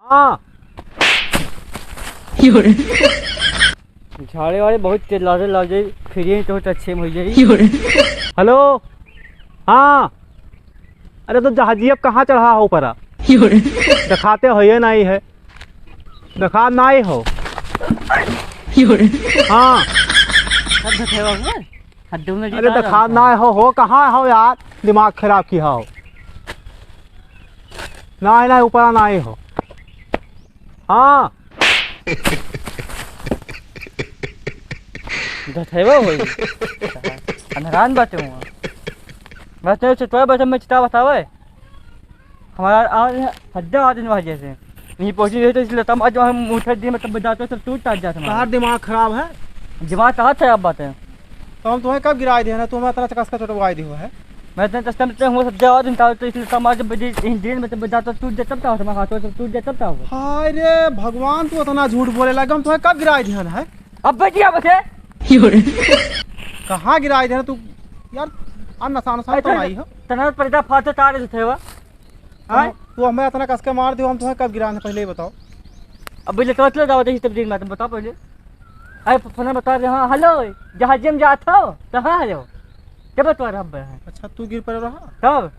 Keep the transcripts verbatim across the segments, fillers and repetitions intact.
हाँ। झाड़े वाले बहुत तेज लागे, लागे, फिर ये तो अच्छे में हो जाई। हेलो, हाँ, अरे तो जहाजी अब कहाँ चढ़ा हो परा? देखाते हो ये नहीं है, देखा नहीं हो। हाँ। सब धकेवा हुआ? खड्डों में अरे जीता देखा रहता है। नहीं हो, हो कहाँ हो यार, दिमाग खराब किया हो। नहीं, नहीं, ऊपर नहीं हो। हाँ। धथेवा होई। अनहरान बाटे हुआ। बस तो चुटवा बैठे में चिता बतावे। हमारा आज हड्डा आज नहीं जैसे। नहीं पहुंची रही तो इसलिए तम आज हम उठे दिन में तब जाते सब टूट टाट जाते हमारे। तोहार दिमाग खराब है। दिमाग कहाँ थे आप बातें? तो हम तुम्हें कब गिराए दिए ना, तुम्हें इतना चकस का चोटवाए दिए हुआ है। मैं इतने चस्का में हुआ सब जवाब देता हूँ, तो इसलिए समाज में बजे इन दिन में तो बजाता टूट जाता था, हमारा हाथों से टूट जाता था वो। हाय रे भगवान, तू इतना झूठ बोले लगा, हम तुम्हें कब गिराए दिहन है? अब बजिया बसे। कहाँ गिराए दिहन तू? यार, आ नशा नशा तो नहीं हो। तना पर्दा फाटे तारे से थे वो। हाँ? तू हमें इतना कस के मार दियो, हम तुम्हें कब गिराए हैं, पहले ही बताओ। अब पहले तो चले जाओ, देखिए तब दिन में तुम बताओ पहले। अरे, फ-, फोन बता रहे, हाँ, हेलो, जहाजे में जात हो, कहाँ हो? क्या बतवा रहा है? अच्छा, तू गिर पड़े रहा? तब?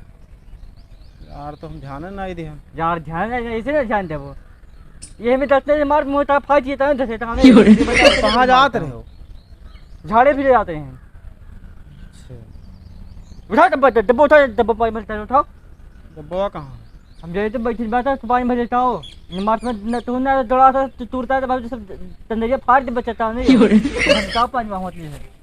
यार, तो हम ध्यान नहीं दे हम। यार, ध्यान नहीं, ऐसे ना ध्यान देबो। ये हमें दस ने मार, मुंह तो फाड़ दिए, तब दस ने, तो हमें कहाँ जात रहे हो? झाड़े भी ले जाते हैं। अच्छा। उठा डब्बा, डब्बा उठा, डब्बा पानी भरता है, उठाओ। डब्बा कहाँ? हम जाए तो बैठे बात है, पानी भर लेता हो। मार्च में न, तू ना दौड़ा था, तू टूटता है, तो भाई सब तंदरिया फाड़ दे बचाता नहीं। हम का पानी वहाँ होती है।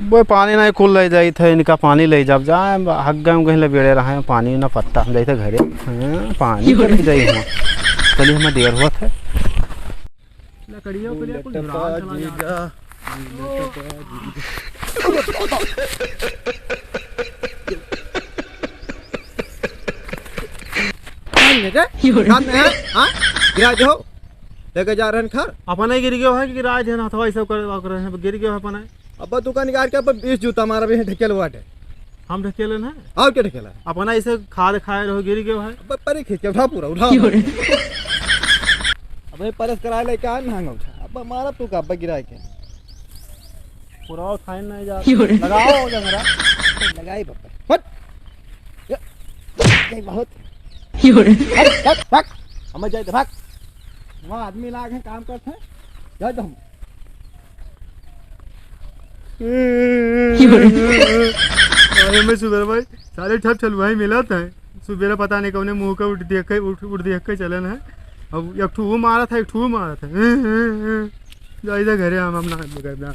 वो पानी नहीं कुल ले जाई थे, इनका पानी ले जाब जाए, हग गए कहीं ले बेड़े रहे, पानी ना पत्ता, हम जाई थे घरे। हाँ, पानी कर जाई हम। चलिए, हमें देर हुआ था। लकड़ियों के लिए कुछ लटका झुरान चला जा। जीजा। कौन लेके? कान में है? हाँ? गिरा दो। लेके जा रहे हैं घर। अपना ही गिर गयो है कि गिरा दे ना, हथवा ऐसे कर, कर रहे हैं, गिर गयो है अपना ही। अब दुकान निकाल के अब बीस जूता मारा भी है, ढकेल हुआ है। हम ढकेले ना। और क्या ढकेला? अपना ऐसे खाद खाए रहो, गिर गयो है। अब परे खींच के उठा पूरा, उठा। अबे परस कराए ले क्या महंगा उठा। अब मारा तू का, अब गिराए के। पूरा खाए नहीं जा। लगाओ जंगरा। लगाई बप्पा। हट। ये, ये बहुत। हट, हट, भाग। हम जाए तो भाग। वहाँ आदमी लाग हैं, काम करते हैं। जाए तो हम। अरे मैं सुधर भाई, सारे ठप ठलुआई मिलत हैं। सुबेरे पता नहीं कौने मुंह के उठ देख के, उठ, उठ देख के चलन है। अब एक ठू वो मारत है, एक ठू वो मारत है। जाइए घरे, हम, हम ना, घर ना।